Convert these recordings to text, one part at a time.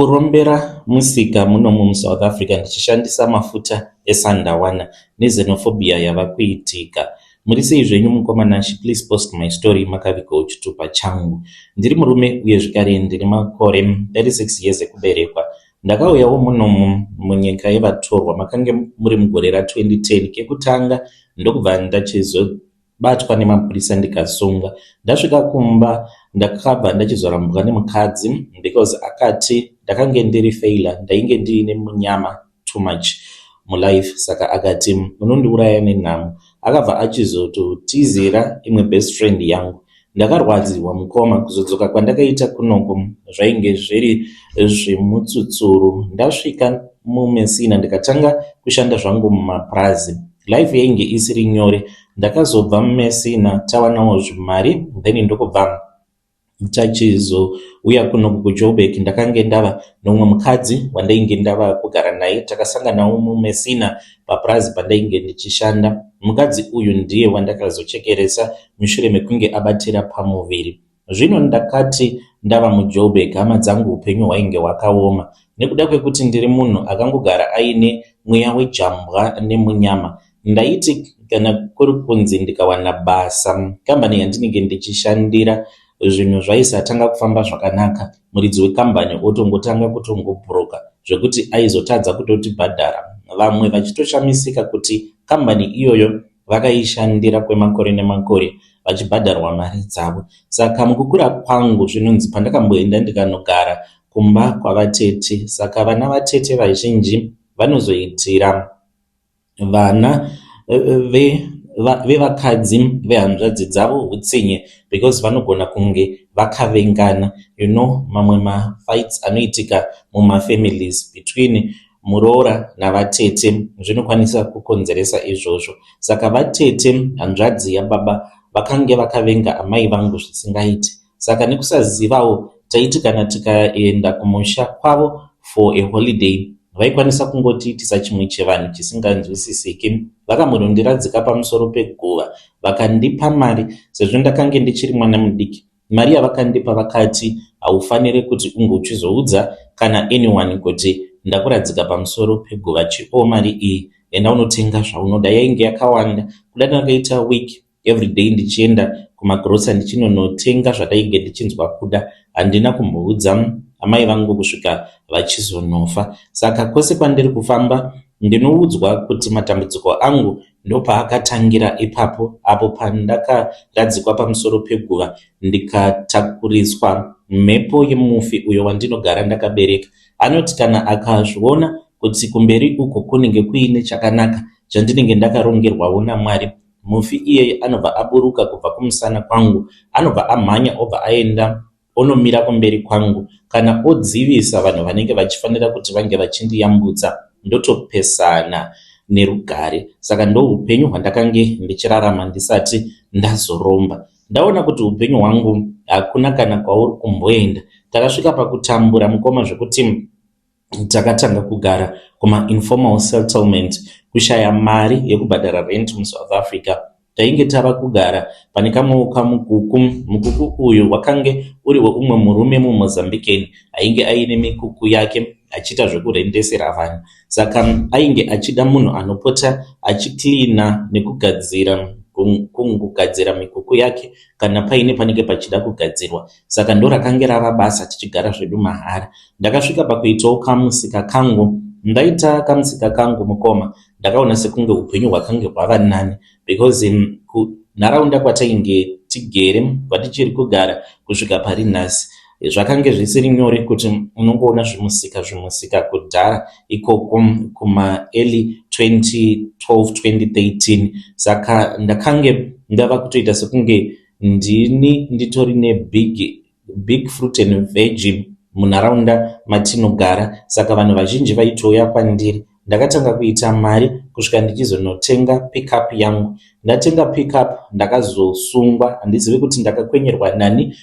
Kurombera musika munomu muSouth Africa ndichishandisa mafuta eSandawana neXenophobia yava kuitika. Muri sei zvenyu mukoma Nashy please post my story makavigawo chitupa changu. Ndiri murume uye zvekare ndine makore 36 years ekuberekwa. Ndakauyawo munomu munyika yevatorwa makange muri mugore ra2010 kekutanga ndokubva ndachizo batwa nemapurisa ndikasungwa. Ndasvika kumba ndakabva ndachizorambwa nemukadzi because akati ndakange ndiri failure ndainge ndiine munyama too much mulife saka akati unondiuraya nenhamo. Akabva achizototizira imwe best friend yangu. Ndakarwadziwa mukoma kuzodzoka kwandakaita kunoku zvainge zviri zvemutsutsuru. Ndasvika muMessina ndikatanga kushanda zvangu mumapurazi. Life yainge isiri nyore. Ndakazobva muMessina tawanawo zvimari then ndokubva tachizouya kunoku kuJoburg. Ndakange ndava neumwe mukadzi wandainge ndava kugara naye. Takasanganawo muMessina papurazi pandainge ndichishanda. Mukadzi uyu ndiye wandakazochekeresa mushure mekunge abatira pamuviri. Zvino ndakati ndava muJoburg hama dzangu upenyu hwainge hwakaoma. Nekuda kwekuti ndiri munhu akangogara aine mweya wejambwa nemunyama, ndaiti kana kuri kunzi ndikawana basa kambani yandinenge ndichishandira zvinhu zvaisatanga kufamba zvakanaka muridzi wekambani otongotanga kutongobhuroka zvekuti aizotadza kutotibhadhara vamwe vachitoshamisika kuti kambani iyoyo vakaishandira kwemakore nemakore vachibhadharwa mari dzavo. Saka mukukura kwangu zvinonzi pandakamboenda ndikanogara kumba kwavatete saka vana vatete vazhinji vanozoitira vana vevakadzi vehanzvadzi dzavo hutsinye because vanogona kunge vakavengana. You know mamwe mafights anoitika mumafamilies between muroora navatete zvinokwanisa kukonzeresa izvozvo. Saka vatete hanzvadzi yababa vakange vakavenga amai vangu zvisingaiti. Saka nekusazivawo taiti kana tikaenda kumusha kwavo for a holiday vaikwanisa kungotiitisa chimwe chivanhu chisinganzwisisiki. Vakambonondiradzika pamusoro peguva vakandipa mari sezvo ndakange ndichiri mwana mudiki. Mari yavakandipa vakati haufaniri kuti unge uchizoudza kana anyone kuti ndakuradzika pamusoro peguva chioo mari iyi enda unotenga zvaunoda. Yainge yakawanda kuda ndakaita week everyday ndichienda kumagrosa ndichinonotenga zvandainge ndichinzwa kuda. Handina kumboudza amai vangu kusvika vachizonofa. Saka kwose kwandiri kufamba ndinoudzwa kuti matambudziko angu ndopaakatangira ipapo apo pandakaradzikwa pamusoro peguva ndikatakuriswa mhepo yemufi uyo wandinogara ndakabereka. Anoti kana akazviona kuti kumberi uko kunenge kuine chakanaka chandinenge ndakarongerwawo naMwari, mufi iyeye anobva aburuka kubva kumusana kwangu, anobva amhanya obva aenda onomira kumberi kwangu kana odzivisa vanhu vanenge vachifanira kuti vange vachindiyambutsa ndotopesana nerugare. Saka ndoupenyu hwandakange ndichirarama ndisati ndazoromba. Ndaona kuti upenyu hwangu hakuna kana kwauri kumboenda. Takasvika pakutambura mukoma zvekuti takatanga kugara kumainformal settlement kushaya mari yekubhadhara rent muSouth Africa. Tainge tava kugara pane kamwewo kamukuku. Mukuku uyu wakange uri weumwe murume muMozambican ainge aine mikuku yake achiita zvekurendesera vanhu. Saka ainge achida munhu anopota achicleana nekugadzira kungogadzira mikuku yake kana paine panenge pachida kugadzirwa. Saka ndorakange rava basa tichigara zvedu mahara. Ndakasvika pakuitawo kamusika kangu. Ndaita kamusika kangu mukoma ndakaona sekunge upenyu hwakange hwava nani because kunharaunda kwatainge tigere kwatichiri kugara kusvika pari nhasi zvakange zvisiri nyore kuti unongoona zvimusika zvimusika kudhara ikoko kuma early 2012 2013 saka ndakange ndava kutoita sekunge ndini nditori nebig big fruit and veg munharaunda matinogara saka vanhu vazhinji vaitouya kwandiri. Ndakatanga kuita mari kusvika ndichizonotenga pickup yangu. Ndatenga pickup ndakazosungwa handizivi kuti ndakakwenyerwa nani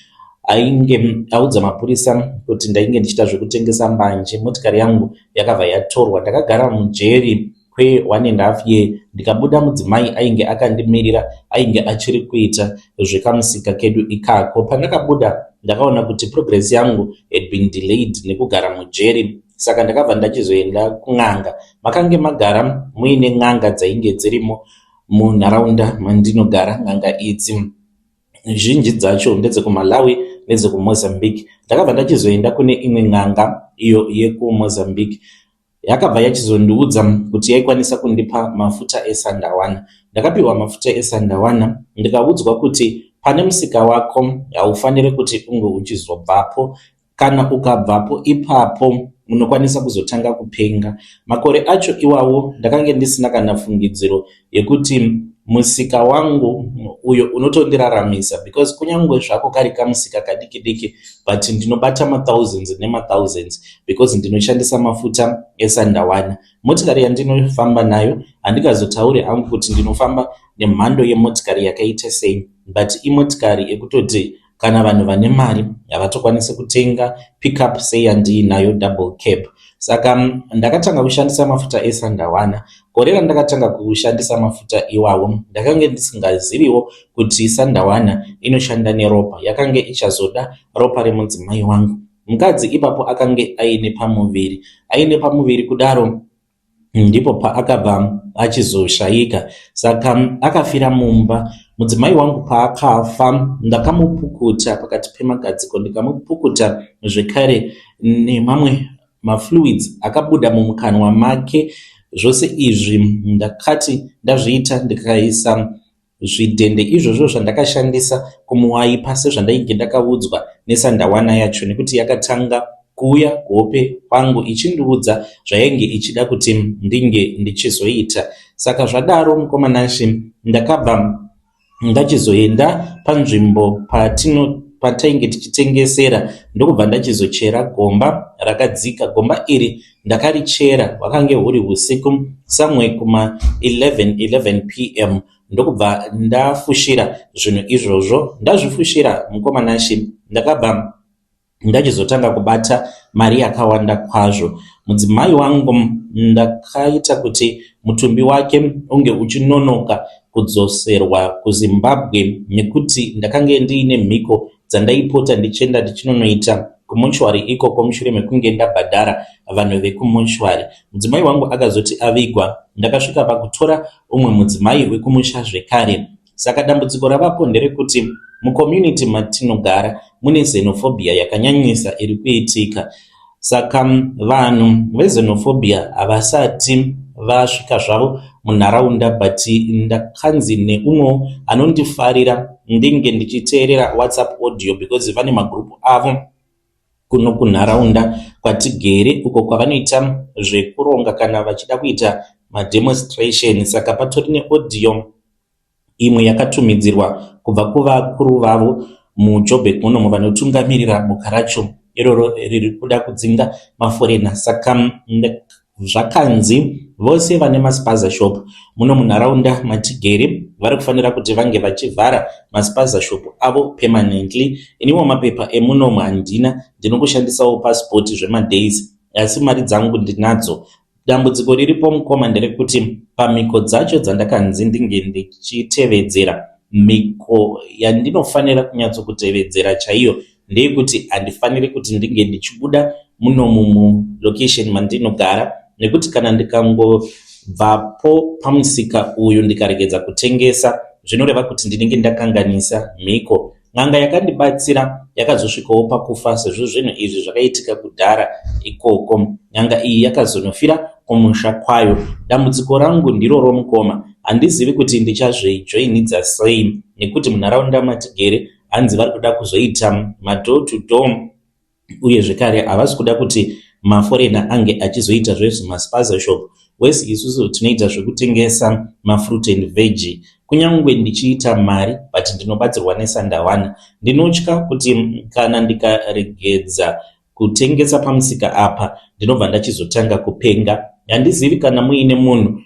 ainge audza mapurisa kuti ndainge ndichiita zvekutengesa mbanje. Motikari yangu yakabva yatorwa. Ndakagara mujeri kwe one and half year ndikabuda. Mudzimai ainge akandimirira ainge achiri kuita zvekamusika kedu ikako. Pandakabuda, ndakaona kuti progress yangu had been delayed nekugara mujeri, saka ndakabva ndachizoenda kun'anga. Makange magara muine n'anga dzainge dzirimo munharaunda mandinogara. N'anga idzi zhinji dzacho ndedzekuMalawi nedzekumozambique. Ndakabva ndachizoenda kune imwe n'anga iyo yekuMozambique. Yakabva yachizondiudza kuti yaikwanisa kundipa mafuta esandawana. Ndakapiwa mafuta esandawana, ndikaudzwa kuti pane musika wako haufaniri kuti unge uchizobvapo. Kana ukabvapo ipapo, unokwanisa kuzotanga kupenga. Makore acho iwawo ndakange ndisina kana fungidziro yekuti musika wangu uyo unotondiraramisa, because kunyange zvako kari kamusika kadiki diki, but ndinobata mathousands nemathousands because ndinoshandisa mafuta esandawana. Motikari yandinofamba nayo, handingazotauri hangu kuti ndinofamba nemhando yemotikari yakaita sei, but imotikari yekutoti kana vanhu vane mari havatokwanisi kutenga pickup seyandiinayo, double cab. Saka ndakatanga kushandisa mafuta esandawana. Gore randakatanga kushandisa mafuta iwawo, ndakange ndisingaziviwo kuti sandawana inoshanda neropa. Yakange ichazoda ropa remudzimai wangu. Mukadzi ipapo akange aine pamuviri. Aine pamuviri kudaro, ndipo paakabva achizoshayika, saka akafira mumba. Mudzimai wangu paakafa, ndakamupukuta pakati pemagadziko, ndikamupukuta zvekare nemamwe mafluids akabuda mumukanwa make. Zvose izvi ndakati ndazviita, ndikaisa zvidhende izvozvo zvandakashandisa kumuwaipa sezvandainge ndakaudzwa nesandawana yacho, nekuti yakatanga kuuya kuhope kwangu ichindiudza zvayainge ichida kuti ndinge ndichizoita. Saka zvadaro, mukoma Nashe, ndakabva ndachizoenda panzvimbo patino patainge tichitengesera, ndokubva ndachizochera gomba rakadzika. Gomba iri ndakarichera hwakange huri usiku, somewhere kuma 11 11 p.m., ndokubva ndafushira zvinhu izvozvo. Ndazvifushira, mukoma Nashe, ndakabva ndachizotanga kubata mari yakawanda kwazvo. Mudzimai wangu ndakaita kuti mutumbi wake unge uchinonoka kudzoserwa kuZimbabwe, nekuti ndakange ndiine mhiko dzandaipota ndichienda ndichinonoita kumochwari ikoko mushure mekunge ndabhadhara vanhu vekumochwari. Mudzimai wangu akazoti avigwa, ndakasvika pakutora umwe mudzimai wekumusha zvekare. Saka dambudziko ravapo nderekuti mucommunity matinogara mune xenophobia yakanyanyisa iri kuitika. Saka vanhu vexenophobia havasati vasvika zvavo munharaunda, but ndakanzi neumwewo anondifarira ndinge ndichiteerera WhatsApp audio, because vane magrupu avo kuno kunharaunda kwatigere uko kwavanoita zvekuronga kana vachida kuita mademonstration. Saka patori neaudio imwe yakatumidzirwa kubva kuvakuru vavo muJoburg munomu, vanotungamirira boka racho iroro riri kuda kudzinga maforeigner. Saka zvakanzi vose vane maspaza shop muno munharaunda matigere vari kufanira kuti vange vachivhara maspaza shop avo permanently. Iniwo mapepa emunomu handina, ndinongoshandisawo pasipoti zvemadays, asi mari dzangu ndinadzo. Dambudziko riripo, mukoma, nderekuti pamhiko dzacho dzandakanzi ndinge ndichitevedzera, mhiko yandinofanira kunyatsokutevedzera chaiyo ndeyekuti handifaniri kuti ndinge ndichibuda munomu mulocation mandinogara, nekuti kana ndikangobvapo pamusika uyu ndikaregedza kutengesa, zvinoreva kuti ndinenge ndakanganisa mhiko. N'anga yakandibatsira yakazosvikawo pakufa, sezvo zvinhu izvi zvakaitika kudhara ikoko. N'anga iyi yakazonofira kumusha kwayo. Dambudziko rangu ndiroro, mukoma, handizivi kuti ndichazvijoinidza sei, nekuti munharaunda matigere hanzi vari kuda kuzoita madoor to door, uye zvekare havasi kuda kuti maforeigner ange achizoita zvezvimaspaza shop wese. Isusu tinoita zvekutengesa mafruit and veg. Kunyange ndichiita mari, but ndinobatsirwa nesandawana. Ndinotya kuti kana ndikaregedza kutengesa pamusika apa, ndinobva ndachizotanga kupenga. Handizivi kana muine munhu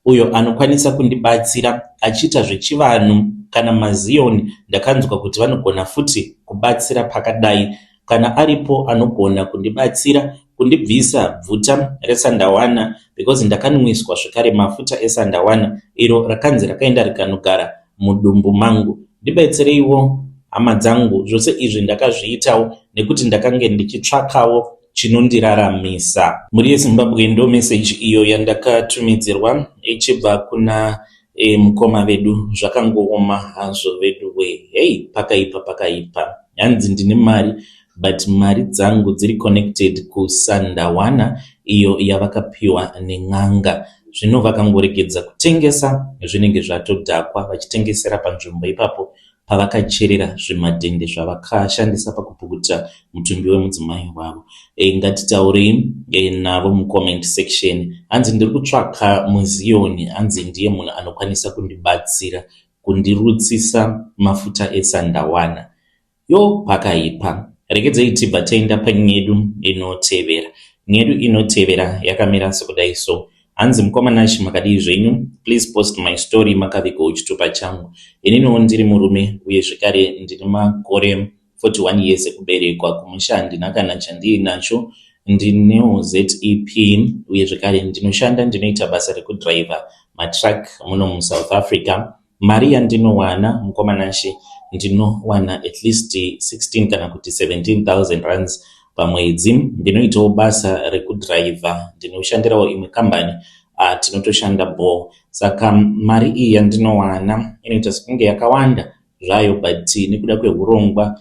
uyo anokwanisa kundibatsira achiita zvechivanhu kana maziyoni. Ndakanzwa kuti vanogona futi kubatsira pakadai. Kana aripo anogona kundibatsira. kundibvisa bvuta resandawana because ndakanwiswa zvekare mafuta esandawana iro rakanzi rakaenda rikanogara mudumbu mangu. Ndibetsereiwo hama dzangu, zvose izvi ndakazviitawo nekuti ndakange ndichitsvakawo chinondiraramisa. Mhuri yeZimbabwe, ndo message iyo yandakatumidzirwa ichibva kuna mukoma vedu. Zvakangooma hazvo vedu we. Hei, pakaipa, pakaipa. Hanzi ndine mari, but mari dzangu dziri connected kusandawana iyo yavakapiwa nen'anga. Zvino vakangoregedza kutengesa, zvinenge zvatodhakwa, vachitengesera panzvimbo ipapo pavakacherera zvimadhende zvavakashandisa pakupukuta mutumbi wemudzimai wavo. Ngatitaurei navo mucomment section. Hanzi ndiri kutsvaka muZiyoni, hanzi ndiye munhu anokwanisa kundibatsira kundirutsisa mafuta esandawana. Yo, pakaipa. Regedzei tibva taenda panyedu inotevera. Nyedu inotevera yakamira sekudai so. Hanzi, "Mukoma Nashi, makadii zvenyu? Please post my story makavigawo chitupa changu. Ininiwo ndiri murume uye zvekare ndine makore 41 years ekuberekwa. Kumusha handina kana chandiinacho. Ndinewo ZEP uye zvekare ndinoshanda, ndinoita basa rekudhiraivha matruck muno muSouth Africa. Mari yandinowana, mukoma Nashi, ndinowana at least 16 kana kuti 17,000 rands pamwedzi. Ndinoitawo basa rekudhiraivha, ndinoshandirawo imwe kambani, tinotoshanda bho. Saka mari iyi yandinowana inoita sekunge yakawanda zvayo, but nekuda kweurongwa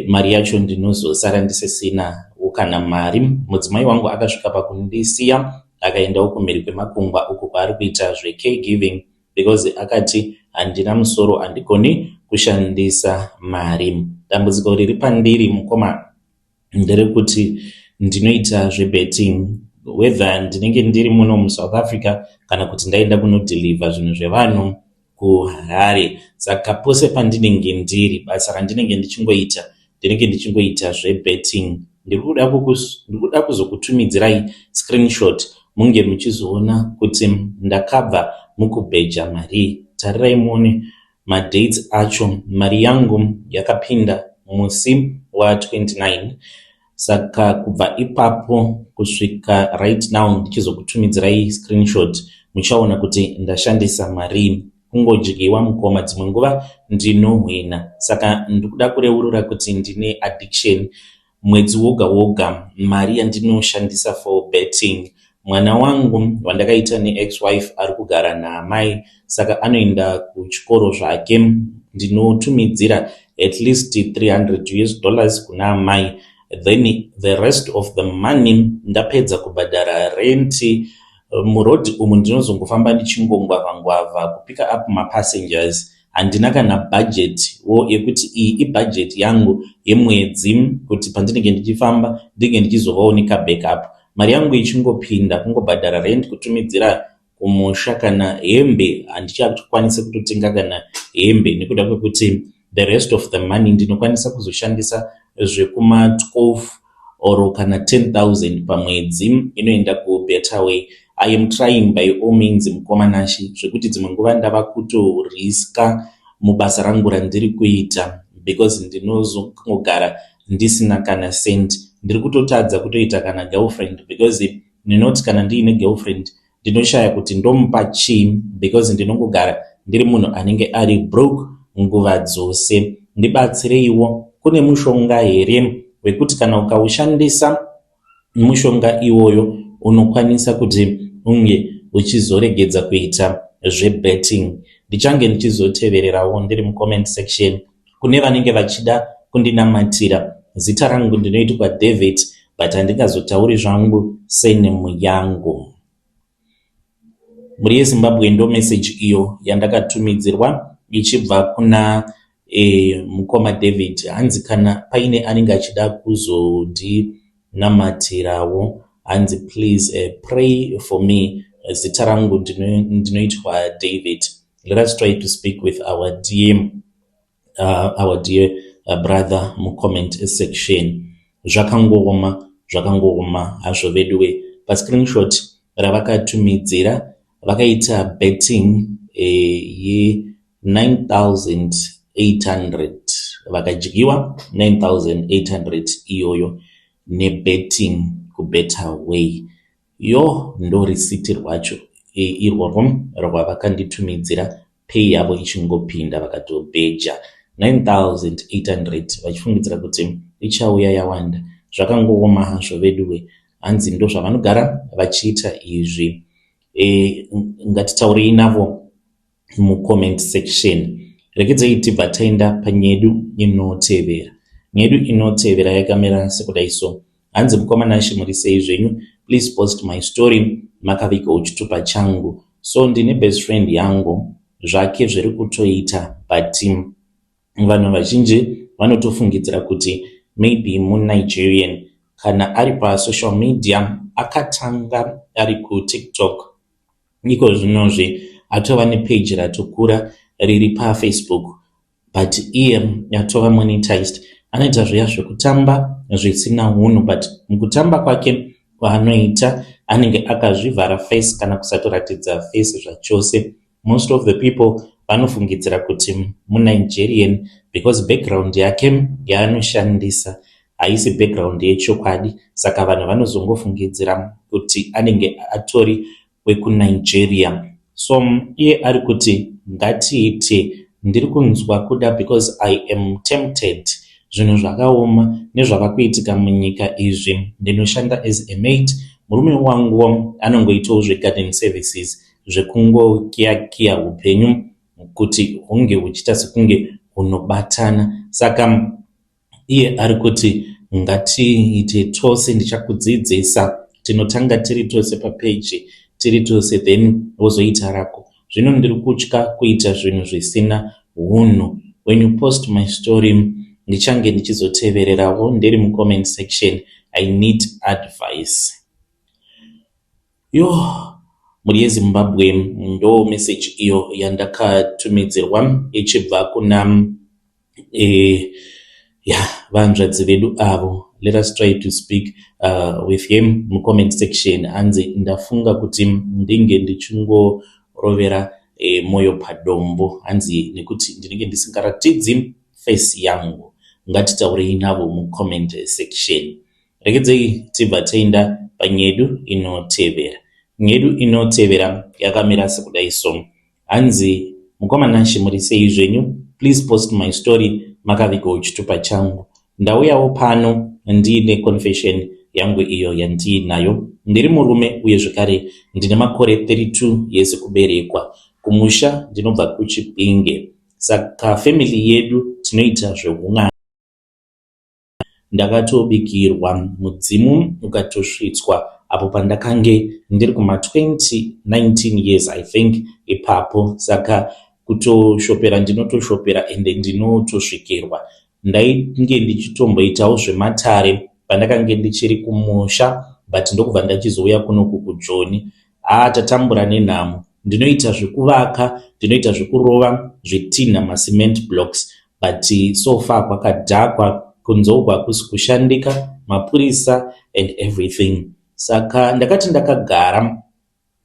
mari yacho ndinozosara ndisisina kana mari. Mudzimai wangu akasvika pakundisiya akaendawo kumhiri kwemakungwa uko kwaari kuita zvecaregiving because akati handina musoro, handigoni kushandisa mari. Dambudziko riri pandiri, mukoma, nderekuti ndinoita zvebetting, whether ndinenge ndiri muno muSouth Africa kana kuti ndaenda kunodhilivha zvinhu zvevanhu kuHarare. Saka pose pandinenge ndiri, basa randinenge ndichingoita, ndinenge ndichingoita zvebetting. Ndiri kuda kuzokutumidzirai screenshot munge muchizoona kuti ndakabva mukubheja mari. Tarirai muone madates acho. Mari yangu yakapinda musi wa29, saka kubva ipapo kusvika right now ndichizokutumidzirai screenshot, muchaona kuti ndashandisa mari. Kungodyiwa, mukoma, dzimwe nguva ndinohwina. Saka ndikuda kureurura kuti ndine addiction. Mwedzi woga woga mari yandinoshandisa for betting. Mwana wangu wandakaita neex wife ari kugara naamai, saka anoenda kuchikoro zvake. Ndinotumidzira at least 300 US dollars kuna amai, then the rest of the money ndapedza kubhadhara renti. Murodhi umu ndinozongofamba ndichingongwavha ngwavha kupika up mapassengers. Handina kana bhajeti wo yekuti iyi ibhajeti yangu yemwedzi, kuti pandinenge ndichifamba ndinge ndichizovawo nekabackup. Mari yangu ichingopinda, kungobhadhara rent, kutumidzira kumusha. Kana hembe handichakwanisi kutotenga kana hembe nekuda kwekuti the rest of the money ndinokwanisa kuzoshandisa zvekuma12 or kana 10,000 pamwedzi inoenda kuBetaway. I am trying by all means, mukoma Nashi, zvekuti dzimwe nguva ndava kutoriska mubasa rangu randiri kuita because ndinozongogara ndisina kana cent. Ndiri kutotadza kutoita kana girlfriend because ndinoti kana ndiine girlfriend ndinoshaya kuti ndomupa chii because ndinongogara ndiri munhu anenge ari broke nguva dzose. Ndibatsireiwo, kune mushonga here wekuti kana ukaushandisa mushonga iwoyo unokwanisa kuti unge uchizoregedza kuita zvebetting? Ndichange ndichizotevererawo ndiri mucomment section kune vanenge vachida kundinamatira. Zita rangu ndinoitwa David, but handingazotauri zvangu surname yangu." Mhuri yeZimbabwe, ndo message iyo yandakatumidzirwa ichibva kuna mukoma David. Hanzi kana paine anenge achida kuzondinamatirawo, hanzi, "Please pray for me. Zita rangu ndinoitwa David." Let us try to speak with our dear brother mucomment section. Zvakangooma, zvakangooma hazvo veduwe. Pascreenshot ravakatumidzira, vakaita betting ye9800, vakadyiwa 9800 iyoyo nebetting. kuBetter Way. Yoh ndorisiti rwacho irworwo rwavakanditumidzira pay yavo ichingopinda vakatobheja 9800 vachifungidzira kuti ichauya yawanda. Zvakangooma hazvo veduwe hanzi ndozvavanogara vachiita izvi. E, ngatitaurei navo mucomment section. Regedzai tibva taenda panyedu inotevera. Nyedu inotevera yakamira sekudai so. Hanzi mukoma Nashe muri sei zvenyu? Please post my story makavigawo chitupa changu. So ndine best friend yangu zvake zviri kutoita but vanhu vazhinji vanotofungidzira kuti maybe muNigerian kana ari pasocial media akatanga ari kuTikTok iko zvinozvi atova nepage ratokura riri paFacebook but iye atova monetized anoita zviya zvekutamba zvisina hunhu but mukutamba kwake kwaanoita anenge akazvivhara face kana kusatoratidza face zvachose. Most of the people vanofungidzira kuti muNigerian because background yake yaanoshandisa haisi background yechokwadi saka vanhu vanozongofungidzira kuti anenge atori wekuNigeria. So iye ari kuti ngatiite ndiri kunzwa kuda because I am tempted. Zvinhu zvakaoma nezvava kuitika munyika izvi. Ndinoshanda as a maid. Murume wangu anongoitawo zvegarden services zvekungokiya-kiya upenyu kuti hunge huchiita sekunge hunobatana. Saka iye ari kuti ngatiite tose ndichakudzidzisa. Tinotanga tiri tose papeji tiri tose then wozoita rako. Zvino ndiri kutya kuita zvinhu zvisina hunhu. When you post my story ndichange ndichizotevererawo ndiri mucomment section. I need advice. Yo, mhuri yeZimbabwe ndo message iyo yandakatumidzirwa ichibva kuna ya vanzvadzi vedu avo. Let us try to speak with him mucomment section. Hanzi ndafunga kuti ndinge ndichingorovera moyo padombo hanzi nekuti ndinenge ndisingaratidzi face yangu. Ngatitaurei navo mucomment section. Regedzei tibva taenda panyedu inotevera. Nyedu inotevera yakamira sekudai so. Hanzi mukoma Nashe muri sei zvenyu? Please post my story makavigawo chitupa changu. Ndauyawo pano ndiine confession yangu iyo yandiinayo. Ndiri murume uye zvekare ndine makore 32 years ekuberekwa. Kumusha ndinobva kuChipinge. Saka family yedu tinoita zveun'anga. Ndakatobikirwa mudzimu ukatosvitswa apo pandakange ndiri kuma 2019 years I think ipapo. Saka kutoshopera ndinotoshopera ende ndinotosvikirwa. Ndainge ndichitomboitawo zvematare pandakange ndichiri kumusha but ndokubva ndachizouya kunoku kuJoni. Haa tatambura nenhamo. Ndinoita zvekuvaka, ndinoita zvekurova zvitinha macement blocks but so far kwakadhakwa kunze uku hakusi kushandika mapurisa and everything. Saka ndakati ndakagara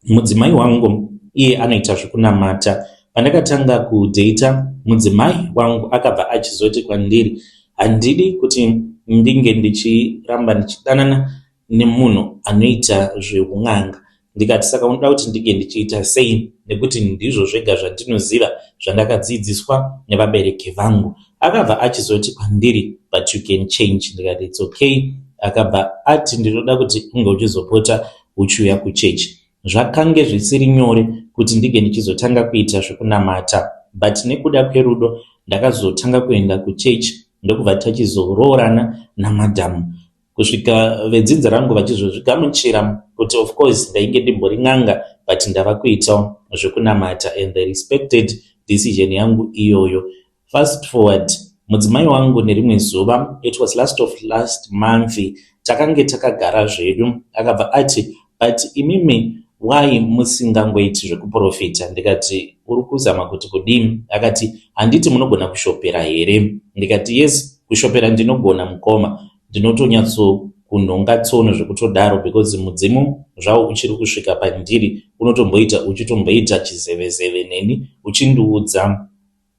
mudzimai wangu iye anoita zvekunamata. Pandakatanga kudheta mudzimai wangu akabva achizoti kwandiri handidi kuti ndinge ndichiramba ndichidanana nemunhu anoita zveun'anga. Ndikati saka unoda kuti ndinge ndichiita sei nekuti ndizvo zvega zvandinoziva zvandakadzidziswa nevabereki vangu. Akabva achizoti kwandiri but you can change. Ndikati it's okay. Akabva ati ndinoda kuti unge uchizopota uchiuya kuchechi. Zvakange zvisiri nyore kuti ndinge ndichizotanga kuita zvekunamata but nekuda kwerudo ndakazotanga kuenda kuchechi ndokubva tachizoroorana namadhamu kusvika vedzinza rangu vachizozvigamuchira kuti of course ndainge ndimbori n'anga but ndava kuitawo zvekunamata and they respected decision yangu iyoyo. Fast forward mudzimai wangu nerimwe zuva it was last of last month takange takagara zvedu akabva ati but imimi why musingangoiti zvekuprofita. Ndikati uri kuzama kuti kudini? Akati handiti munogona kushopera here? Ndikati yes kushopera ndinogona mukoma ndinotonyatsokunhonga tsono zvekutodaro because mudzimu zvawo uchiri kusvika pandiri unotomboita uchitomboita chizevezeve neni uchindiudza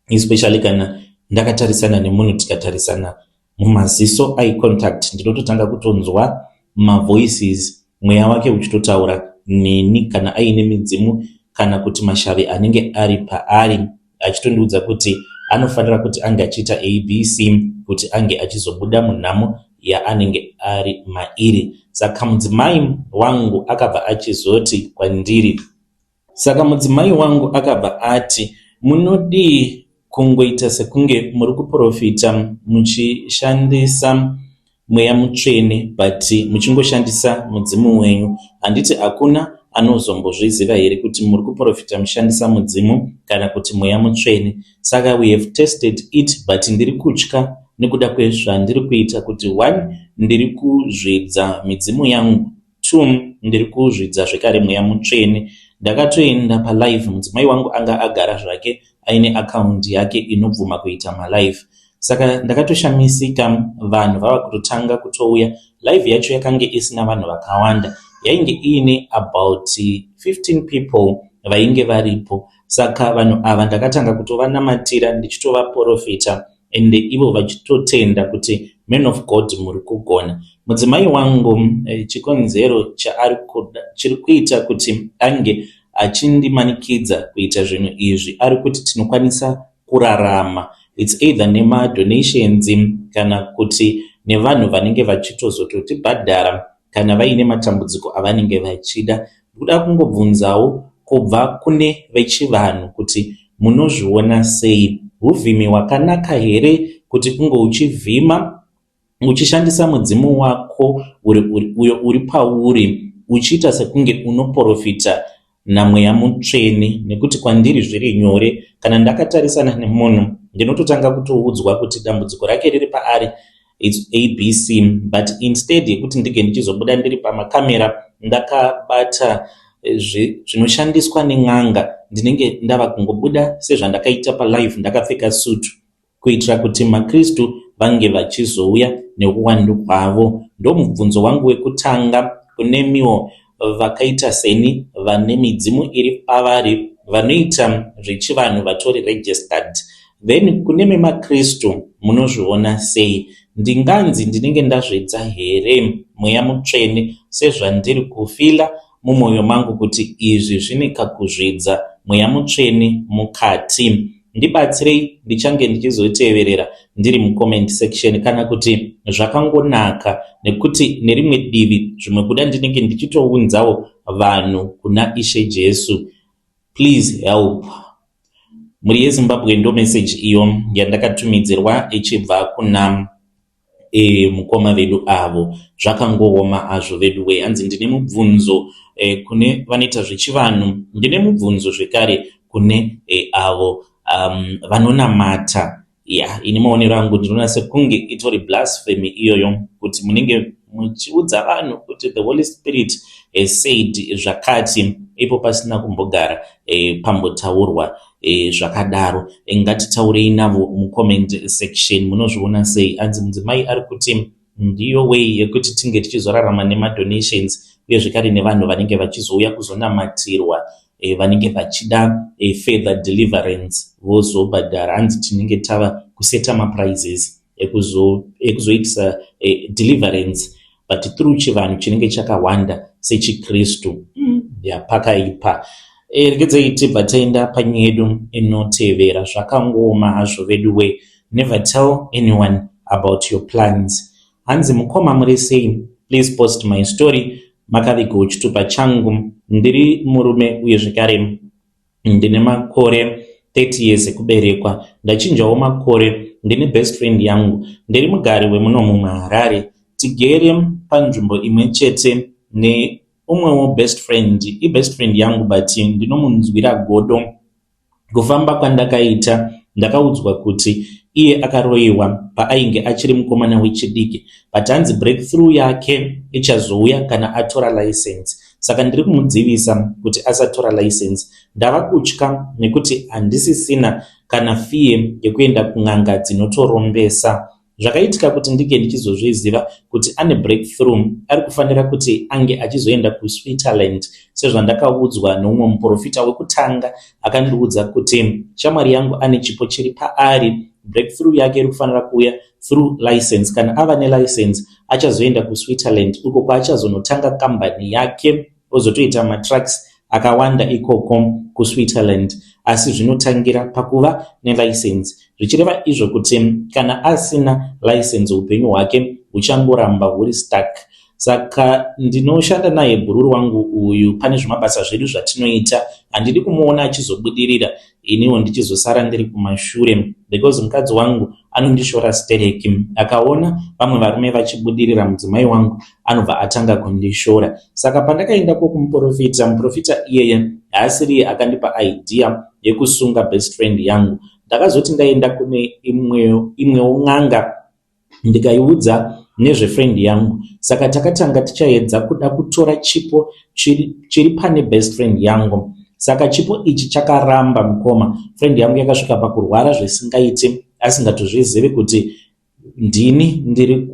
especially kana ndakatarisana nemunhu tikatarisana mumaziso eye contact ndinototanga kutonzwa mavoices, mweya wake uchitotaura neni kana aine midzimu kana kuti mashavi anenge ari paari, achitondiudza kuti anofanira kuti ange achiita ABC kuti ange achizobuda munhamo yaanenge ari mairi. Saka mudzimai wangu akabva achizoti kwandiri, Saka mudzimai wangu akabva ati, Munodii kungoita sekunge muri kuporofita muchishandisa mweya mutsvene but muchingoshandisa mudzimu wenyu? Handiti hakuna anozombozviziva here kuti muri kuporofita muchishandisa mudzimu kana kuti mweya mutsvene? Saka we have tested it, but ndiri kutya nekuda kwezvandiri kuita kuti one, ndiri kuzvidza midzimu yangu. Two, ndiri kuzvidza zvekare mweya mutsvene. Ndakatoenda palive, mudzimai wangu anga agara zvake aine akaundi yake inobvuma kuita malive. Saka ndakatoshamisika vanhu vava kutotanga kutouya. Live yacho yakange isina vanhu vakawanda, yainge iine about 15 people vainge varipo. Saka vanhu ava ndakatanga kutovanamatira ndichitovaporofita ende ivo vachitotenda kuti man of God muri kugona. Mudzimai wangu chikonzero chaari kuda chiri kuita kuti ange achindimanikidza kuita zvinhu izvi, ari kuti tinokwanisa kurarama, it's either nemadonations kana kuti nevanhu vanenge vachitozototibhadhara kana vaine matambudziko avanenge vachida. Ndikuda kungobvunzawo kubva kune vechivanhu kuti munozviona sei? Huvhimi hwakanaka here kuti unge uchivhima uchishandisa mudzimu wako uyo uri pauri uchiita sekunge unoporofita naMweya Mutsvene? Nekuti kwandiri zviri nyore, kana ndakatarisana nemunhu ndinototanga kutoudzwa kuti dambudziko rake riri paari, it's ABC, but instead yekuti ndinge ndichizobuda ndiri pamakamera ndakabata zvinoshandiswa nen'anga, ndinenge ndava kungobuda sezvandakaita palive ndakapfeka sutu, kuitira kuti maKristu vange vachizouya neuwandu hwavo. Ndomubvunzo wangu wekutanga kunemiwo vakaita seni vane midzimu iri pavari, vanoita zvechivanhu vatori registered. Then kune memaKristu, munozviona sei? Ndinganzi ndinenge ndazvidza here mweya mutsvene sezvandiri kufila mumwoyo mangu kuti izvi zvine kakuzvidza mweya mutsvene mukati? Ndibatsirei, ndichange ndichizoteverera ndiri mucomment section, kana kuti zvakangonaka, nekuti nerimwe divi zvimwe kuda ndinenge ndichitounzawo vanhu kuna Ishe Jesu. Please help. Mhuri yeZimbabwe, ndo message iyo yandakatumidzirwa ichibva kuna mukoma vedu avo. Zvakangooma azvo vedu we. Hanzi ndine mubvunzo kune vanoita zvechivanhu, ndine mubvunzo zvekare kune avo vanonamata. Ya, ini maonero angu ndinoona sekunge itori blasphemy iyoyo, kuti munenge muchiudza vanhu kuti the Holy Spirit has said zvakati, ipo pasina kumbogara pambotaurwa zvakadaro. Ngatitaurei navo mucomment section. Munozviona sei? Hanzi mudzimai ari kuti ndiyo way yekuti tinge tichizorarama nemadonations uye zvekare nevanhu vanenge vachizouya kuzonamatirwa, vanenge vachida further deliverance vozobhadhara. Hanzi tinenge tava kuseta maprices ekuzoitisa deliverance, but through chivanhu chinenge chakawanda sechiKristu. Yapakaipa. Regedzei tibva taenda panyaya yedu inotevera. Zvakangooma hazvo vedu we. Never tell anyone about your plans. Hanzi, mukoma, muri sei? Please post my story, makavigawo chitupa changu. Ndiri murume uye zvekare ndine makore 30 years ekuberekwa, ndachinjawo makore. Ndine best friend yangu, ndiri mugari wemunomu muHarare. Tigere panzvimbo imwe chete neumwewo best friend, ibest friend yangu, but ndinomunzwira godo. Kufamba kwandakaita, ndakaudzwa kuti iye akaroyiwa paainge achiri mukomana wechidiki, but hanzi breakthrough yake ichazouya kana atora license. Saka ndiri kumudzivisa kuti asatora license. Ndava kutya nekuti handisisina kana fear yekuenda kun'anga dzinotorombesa. Zvakaitika kuti ndinge ndichizozviziva kuti ane breakthrough, ari kufanira kuti ange achizoenda kuSwitzerland, sezvandakaudzwa neumwe muprofita wekutanga akandiudza kuti shamwari yangu ane chipo chiri paari. Breakthrough yake iri kufanira kuuya through license. Kana ava nelicense, achazoenda kuSwitzerland, uko kwaachazonotanga kambani yake, ozotoita matrucks akawanda ikoko kuSwitzerland. Asi zvinotangira pakuva nelicense, zvichireva izvo kuti kana asina license, upenyu hwake huchangoramba huri stuck. Saka ndinoshanda naye bhururu wangu uyu pane zvimabasa zvedu zvatinoita. Handidi kumuona achizobudirira, iniwo ndichizosara ndiri kumashure, because mukadzi wangu anondishora stereki. Akaona vamwe varume vachibudirira, mudzimai wangu anobva atanga kundishora. Saka pandakaendako kumuprofita, muprofita iyeye haasiriye akandipa idea yekusunga best friend yangu. Ndakazoti ndaenda kune imwewo n'anga, ndikaiudza nezvefriend yangu. Saka takatanga tichaedza kuda kutora chipo chiri pane best friend yangu. Saka chipo ichi chakaramba, mukoma. Friend yangu yakasvika pakurwara zvisingaiti, asingatozvizivi kuti ndini ndiri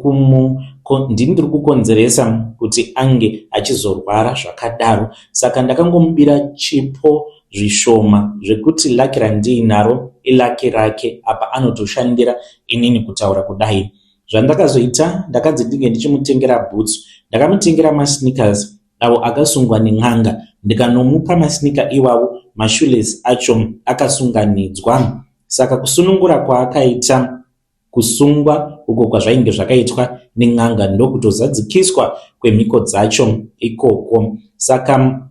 kukonzeresa kuti ange achizorwara zvakadaro. Saka ndakangomubira chipo zvishoma, zvekuti lucky randiinaro ilucky rake. Apa anotoshandira inini. Kutaura kudai, zvandakazoita, ndakanzi ndinge ndichimutengera boots. Ndakamutengera masneakers avo akasungwa nen'anga, ndikanomupa masneaker iwavo, mashoelace acho akasunganidzwa. Saka kusunungura kwaakaita kusungwa uko kwazvainge zvakaitwa nen'anga, ndokutozadzikiswa kwemhiko dzacho ikoko. Saka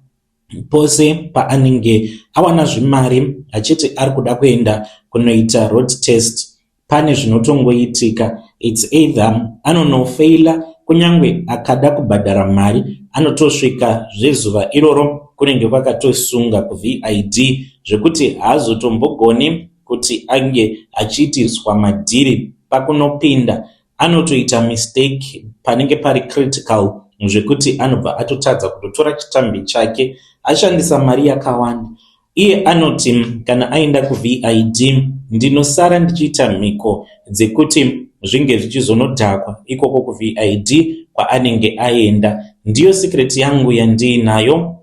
pose paanenge awana zvimari, achiti ari kuda kuenda kunoita road test, pane zvinotongoitika. It's either anonofeila, kunyange akada kubhadhara mari, anotosvika zvezuva iroro kunenge kwakatosunga kuVID, zvekuti haazotombogoni kuti ange achiitiswa madhiri. Pakunopinda anotoita mistake panenge pari critical, zvekuti anobva atotadza kutotora chitambi chake, ashandisa mari yakawanda. Iye anoti kana aenda kuVID, ndinosara ndichiita mhiko dzekuti zvinge zvichizonodhakwa ikoko kuVID kwaanenge aenda. Ndiyo secret yangu yandiinayo.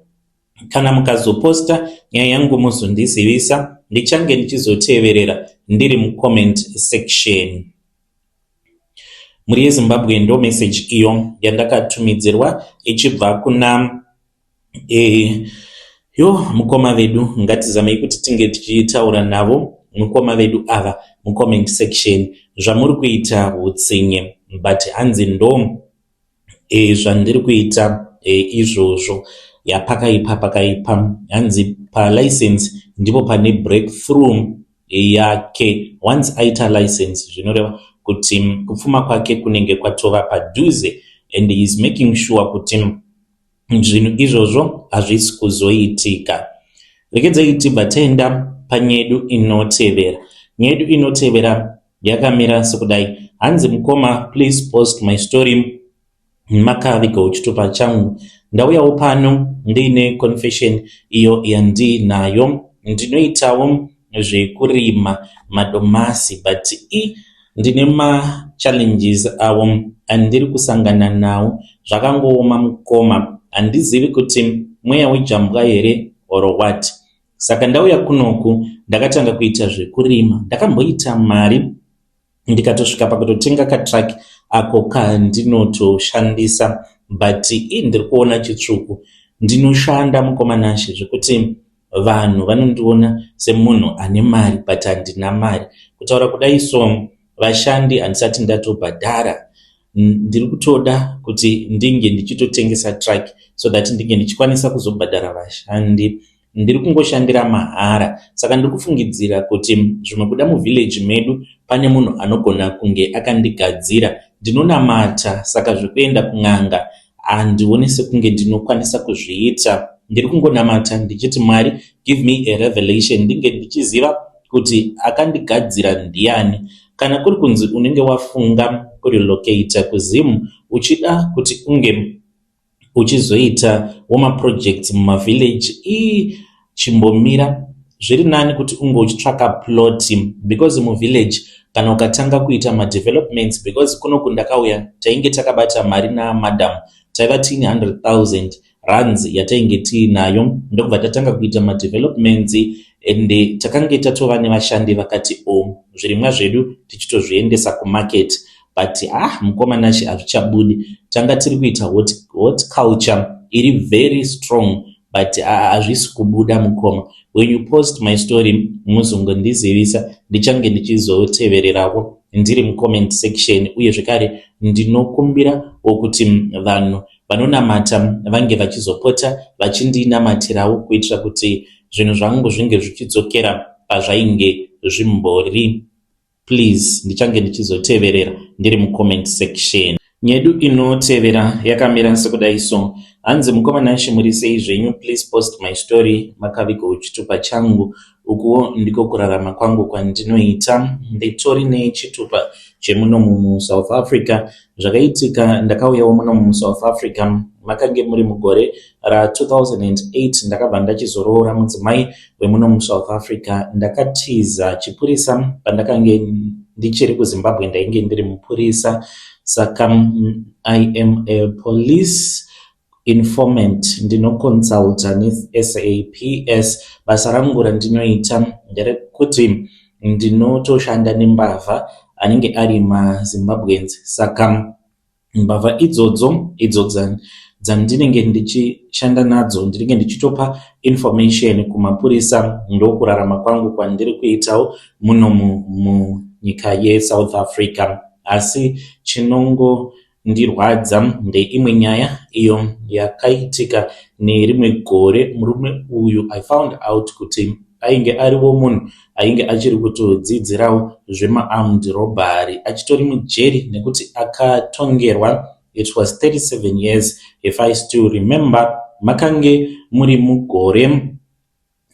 Kana mukazoposta nyaya yangu, muzondizivisa. Ndichange ndichizoteverera ndiri mucomment section. Mhuri yeZimbabwe, ndo message iyo yandakatumidzirwa ichibva kuna yo mukoma vedu. Ngatizamei kuti tinge tichitaura navo mukoma vedu ava mucomment section. Zvamuri kuita utsinye, but hanzi ndo zvandiri kuita izvozvo. Yapakaipa, pakaipa. Hanzi palicense ndipo pane breakthrough yake. Once aita license, zvinoreva kuti kupfuma kwake kunenge kwatova padhuze, and he is making sure kuti zvinhu izvozvo hazvisi kuzoitika. Rekedzai tibva taenda panyedu inotevera. Nyedu inotevera yakamira sekudai. Hanzi, "Mukoma, please post my story. Makavigawo chitupa changu. Ndauyawo pano ndiine confession iyo yandiinayo. Ndinoitawo zvekurima madomasi, but i ndine machallenges awo andiri kusangana nawo. Zvakangooma, mukoma. Handizivi kuti mweya wejambwa here or what. Saka ndauya kunoku, ndakatanga kuita zvekurima. Ndakamboita mari, ndikatosvika pakutotenga katruck ako kandinotoshandisa, but ii ndiri kuona chitsvuku. Ndinoshanda, mukoma Nashe, zvekuti vanhu vanondiona semunhu ane mari, but handina mari. Kutaura kudai so, vashandi handisati ndatobhadhara. Ndiri kutoda kuti ndinge ndichitotengesa truck so that ndinge ndichikwanisa kuzobhadhara vashandi. Ndiri kungoshandira mahara. Saka ndiri kufungidzira kuti zvimwe kuda muvillage medu pane munhu anogona kunge akandigadzira. Ndinonamata, saka zvekuenda kun'anga handioni sekunge ndinokwanisa kuzviita. Ndiri kungonamata ndichiti, 'Mwari, give me a revelation, ndinge ndichiziva kuti akandigadzira ndiani.' Kana kuri kunzi unenge wafunga kurelocata kuZimu, uchida kuti unge uchizoita wemaprojects mumavillage, ii chimbomira. Zviri nani kuti unge uchitsvaka plot, because muvillage kana ukatanga kuita madevelopments, because kunoku ndakauya tainge takabata mari namadam, taiva tiine 100 000 rands yatainge tiinayo, ndokubva tatanga kuita madevelopments. Ende takange tatova nevashandi vakati o oh, zvirimwa zvedu tichitozviendesa kumarket, but ah, mukoma Nashe, hazvichabudi. Tanga tiri kuita hot culture iri very strong, but hazvisi kubuda mukoma. When you post my story, muzongondizivisa, ndichange ndichizotevererawo ndiri mucomment section. Uye zvekare ndinokumbira wokuti vanhu vanonamata vange vachizopota vachindinamatirawo kuitira kuti zvinhu zvangu zvinge zvichidzokera pazvainge zvimbori. Please, ndichange ndichizoteverera ndiri mucomment section. Nyedu inotevera yakamira sekudai so. Hanzi, "Mukoma Nashe, muri sei zvenyu? Please post my story. Makavigawo chitupa changu. Ukuwo ndiko kurarama kwangu kwandinoita. Nditori nechitupa chemunomu muSouth Africa. Zvakaitika, ndakauyawo munomu muSouth Africa, makange muri mugore ra2008. Ndakabva ndachizoroora mudzimai wemuno muSouth Africa. Ndakatiza chipurisa pandakange ndichiri kuZimbabwe. Ndainge ndiri mupurisa, saka I am a police informant. Ndinoconsulta neSAPS. Basa rangu randinoita nderekuti ndinotoshanda nembavha anenge ari maZimbabweans. Saka mbavha idzodzo idzo dzandinenge ndichishanda nadzo, ndinenge ndichitopa information kumapurisa. Ndokurarama kwangu kwandiri kuitawo munomu munyika yeSouth Africa. Asi chinongondirwadza ndeimwe nyaya iyo yakaitika nerimwe gore. Murume uyu, I found out kuti ainge ariwo munhu ainge achiri kutodzidzirawo zvemaarmed robbery achitori mujeri, nekuti akatongerwa, it was 37 years if I still remember. Makange muri mugore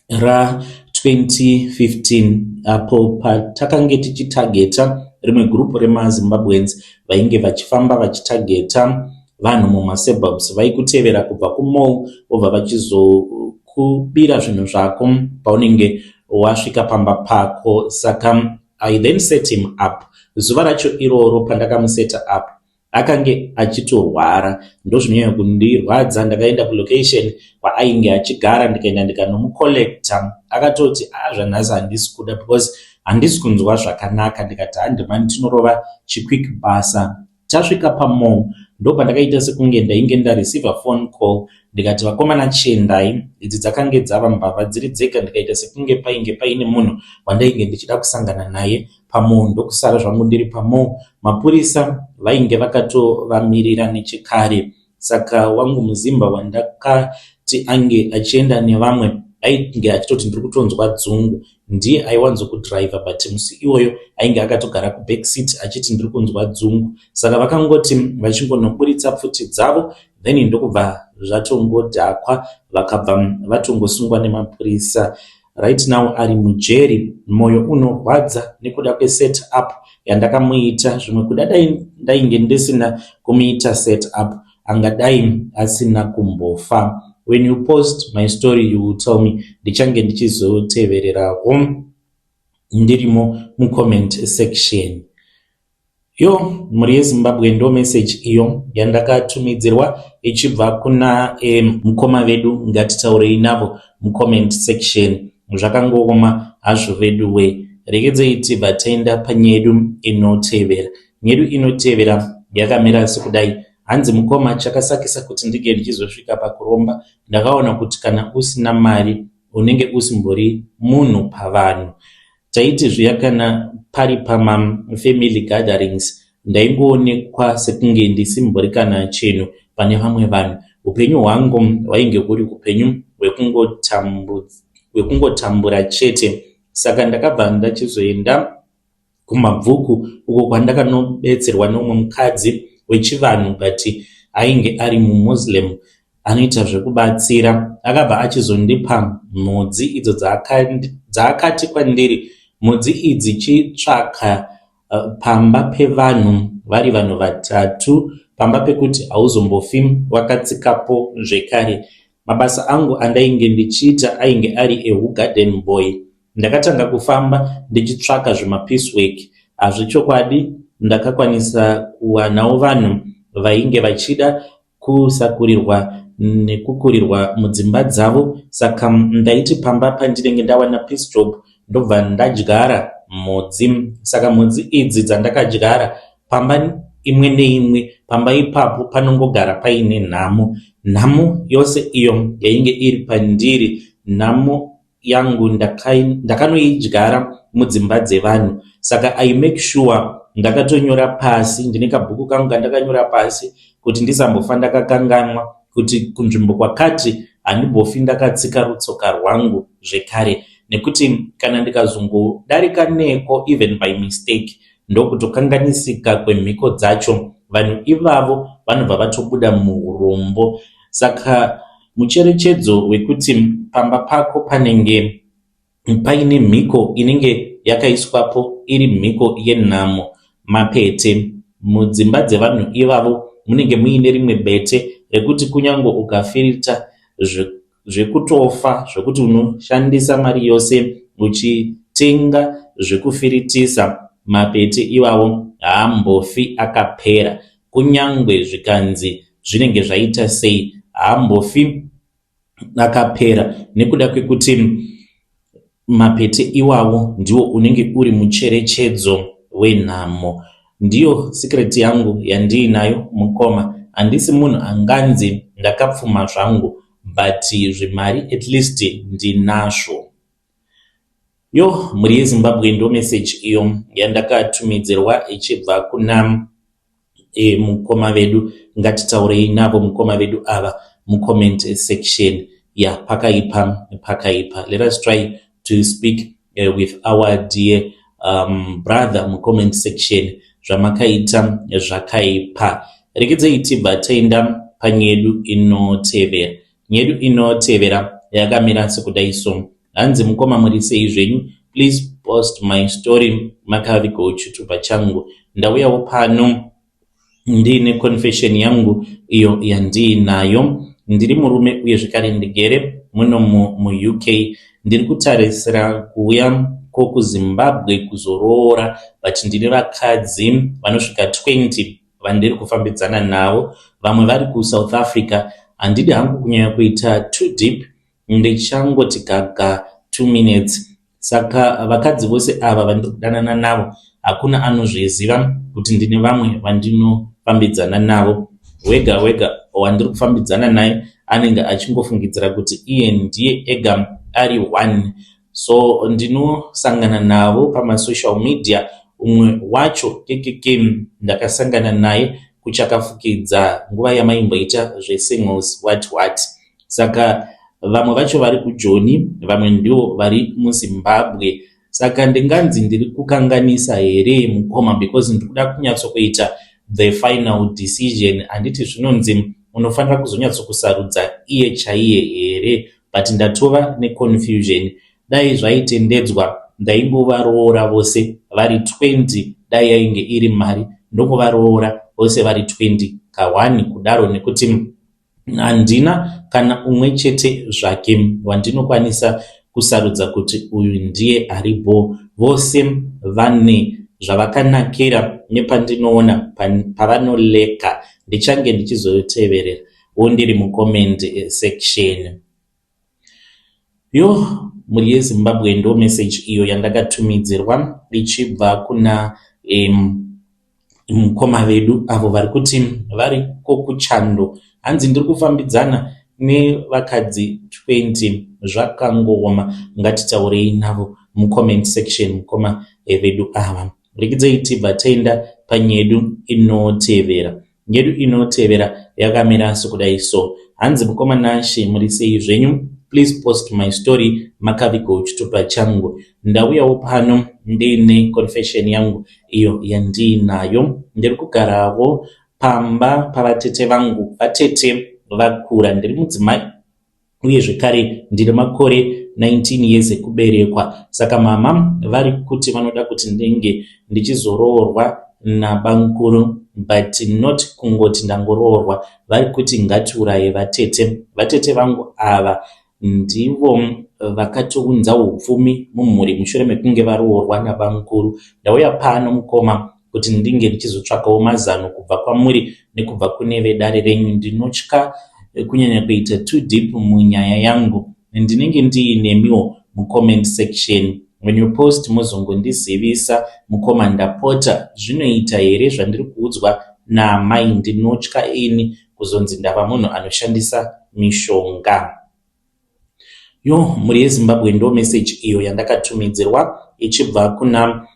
ra2015 apo patakange tichitageta rimwe gurupu remaZimbabweans vainge vachifamba vachitageta vanhu mumasuburbs. Vaikutevera kubva kumall, vobva vachizokubira zvinhu zvako paunenge wasvika pamba pako. Saka I then set him up. Zuva racho iroro pandakamuseta up, akange achitorwara. Ndozvinonyanya kundirwadza. Ndakaenda kulocation kwaainge achigara, ndikaenda ndikanomucollecta. Akatoti, "A, zvanhasi handisi kuda because handisi kunzwa zvakanaka." Ndikati, "Handimani, tinorova chiquick basa." Tasvika pamall, ndopandakaita sekunge ndainge ndareceiva phone call. Ndikati, "Vakomana, chiendai." Idzi dzakange dzava mbavha dziri dzega. Ndikaita sekunge painge paine munhu wandainge ndichida kusangana naye pamall, ndokusara zvangu ndiri pamall. Mapurisa vainge vakatovamirira nechekare. Saka wangu muzimba wandakati ange achienda nevamwe ainge achitoti, "Ndiri kutonzwa dzungu." Ndiye aiwanzokudhiraivha, but musi iwoyo ainge akatogara kuback seat achiti, "Ndiri kunzwa dzungu." Saka vakangoti vachingonoburitsa pfuti dzavo, then ndokubva zvatongodhakwa, vakabva vatongosungwa nemapurisa. Right now ari mujeri. Mwoyo unorwadza nekuda kweset up yandakamuita. Zvimwe kuda dai ndainge ndisina kumuita set up, angadai asina kumbofa. When you post my story, you will tell me. Ndichange ndichizotevererawo ndirimo mucomment section." Yo, mhuri yeZimbabwe, ndo message iyo yandakatumidzirwa ichibva kuna mukoma vedu. Ngatitaurei navo mucomment section. Zvakangooma hazvo vedu we. Regedzei tibva taenda panyedu inotevera. Nyedu inotevera yakamira sekudai. Hanzi, "Mukoma, chakasakisa kuti ndinge ndichizosvika pakuromba, ndakaona kuti kana usina mari unenge usimbori munhu pavanhu. Taiti zviya kana pari pamafamily gatherings, ndaingoonekwa sekunge ndisimbori kana chinhu pane vamwe vanhu. Upenyu hwangu hwainge huri upenyu hwekungotambura chete. Saka ndakabva ndachizoenda kumabvuku uko kwandakanobetserwa neumwe mukadzi wechivanhu, but ainge ari muMuslim anoita zvekubatsira. Akabva achizondipa mhodzi idzo dzaakati kwandiri, 'Mhodzi idzi chitsvaka pamba pevanhu vari vanhu vatatu, pamba pekuti hauzombofi wakatsikapo zvekare.' Mabasa angu andainge ndichiita ainge ari ehugarden boy. Ndakatanga kufamba ndichitsvaka zvimapiecework. Hazvichokwadi, ndakakwanisa kuwanawo vanhu vainge vachida kusakurirwa. nekukurirwa mudzimba dzavo. Saka ndaiti pamba pandinenge ndawana peace job ndobva ndadyara mhodzi. Saka mhodzi idzi dzandakadyara pamba imwe neimwe, pamba ipapo panongogara paine nhamo. Nhamo yose iyo yainge iri pandiri, nhamo yangu ndakanoidyara mudzimba dzevanhu. Saka I make sure ndakatonyora pasi, ndine kabhuku kangu kandakanyora pasi kuti ndisambofa ndakakanganwa kuti kunzvimbo kwakati handimbofi ndakatsika rutsoka rwangu zvekare, nekuti kana ndikazongodarika neko even by mistake, ndokutokanganisika kwemhiko dzacho, vanhu ivavo vanobva vatobuda muurombo. Saka mucherechedzo wekuti pamba pako panenge paine mhiko inenge yakaiswapo iri mhiko yenhamo, mapete. Mudzimba dzevanhu ivavo munenge muine rimwe bete rekuti kunyange ukafirita zvekutofa, zvekuti unoshandisa mari yose uchitenga zvekufiritisa, mapete iwawo haambofi akapera. Kunyangwe zvikanzi zvinenge zvaita sei, haambofi akapera, nekuda kwekuti mapete iwawo ndiwo unenge uri mucherechedzo wenhamo. Ndiyo secret yangu yandiinayo, mukoma. Handisi munhu anganzi ndakapfuma zvangu, but zvimari at least ndinazvo. Yo, mhuri yeZimbabwe, ndo message iyo yandakatumidzirwa ichibva kuna mukoma vedu. Ngatitaurei navo mukoma vedu ava mucomment section. Ya, pakaipa, pakaipa. Let us try to speak with our dear brother mucomment section. Zvamakaita zvakaipa. Rekedzei tibva taenda panyedu inotevera. Nyedu inotevera yakamira sekudai so. Hanzi, "Mukoma, muri sei zvenyu? Please post my story makavigawo chitupa changu. Ndauyawo pano ndiine confession yangu iyo yandiinayo. Ndiri murume uye zvekare ndigere muno muUK. Ndiri kutarisira kuuya kokuZimbabwe kuzoroora, but ndine vakadzi vanosvika 20 vandiri kufambidzana navo. Vamwe vari kuSouth Africa. Handidi hangu kunyanya kuita too deep, ndichangoti gaga 2 minutes. Saka vakadzi vose ava vandiri kudanana navo, hakuna anozviziva kuti ndine vamwe vandinofambidzana navo. Wega wega wandiri kufambidzana naye anenge achingofungidzira kuti iye ndiye ega ari one. So ndinosangana navo pamasocial media. Umwe wacho kekeke ndakasangana naye kuchakafukidza nguva yamaimboita zvesingles, what what. Saka vamwe vacho vari kuJoni, vamwe ndivo vari muZimbabwe. Saka ndinganzi ndiri kukanganisa here, mukoma? Because ndiri kuda kunyatsokuita the final decision. Handiti zvinonzi unofanira kuzonyatsokusarudza iye chaiye here? But ndatova neconfusion. Dai zvaitendedzwa ndaingovaroora vose vari 20. Dai yainge iri mari, ndongovaroora vose vari 20 ka1 kudaro, nekuti handina kana umwe chete zvake wandinokwanisa kusarudza kuti uyu ndiye aripo. Vose vane zvavakanakira nepandinoona pavanoleka. Ndichange ndichizoteverera wo ndiri mucomment section." Yo, mhuri yeZimbabwe, ndo message iyo yandakatumidzirwa ichibva kuna mukoma vedu avo vari kuti variko kuchando. Hanzi, "Ndiri kufambidzana nevakadzi 20, zvakangooma." Ngatitaurei navo mucomment section mukoma vedu ava. Rekidzei tibva taenda panyedu inotevera. Nyedu inotevera yakamira sekudai so. Hanzi, "Mukoma Nashe, muri sei zvenyu? Please post my story makavigawo chitupa changu. Ndauyawo pano ndiine confession yangu iyo yandiinayo. Ndiri kugarawo pamba pavatete vangu. Vatete vakura. Ndiri mudzimai uye zvekare ndine makore 19 years ekuberekwa. Saka mama vari kuti vanoda kuti ndinge ndichizoroorwa nabankuru, but not kungoti ndangoroorwa. Vari kuti ngatiuraye vatete. Vatete vangu ava ndivo vakatounza upfumi mumhuri mushure mekunge varoorwa nabankuru. Ndauya pano, mukoma, kuti ndinge ndichizotsvakawo mazano kubva kwamuri nekubva kune vedare renyu. Ndinotya kunyanya kuita too deep munyaya yangu. Ndinenge ndiinemiwo mucomment section. When you post mozongondizivisa. Mukoma, ndapota, zvinoita here zvandiri kuudzwa naamai? Ndinotya ini kuzonzi ndava munhu anoshandisa mishonga. Yo, mhuri yeZimbabwe, ndo meseji iyo yandakatumidzirwa ichibva kuna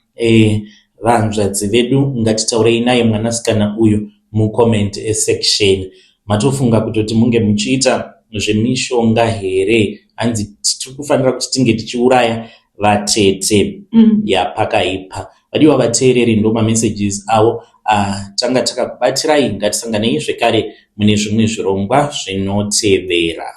vanzvadzi vedu. Ngatitaurei naye mwanasikana uyu mucomment section. Matofunga kutoti munge muchiita zvemishonga here? Hanzi tiri kufanira kuti tinge tichiuraya vatete. Yapakaipa, vadiwa vateereri, ndo mamessages avo tanga takakubatirai. Ngatisanganei zvekare mune zvimwe zvirongwa zvinotevera.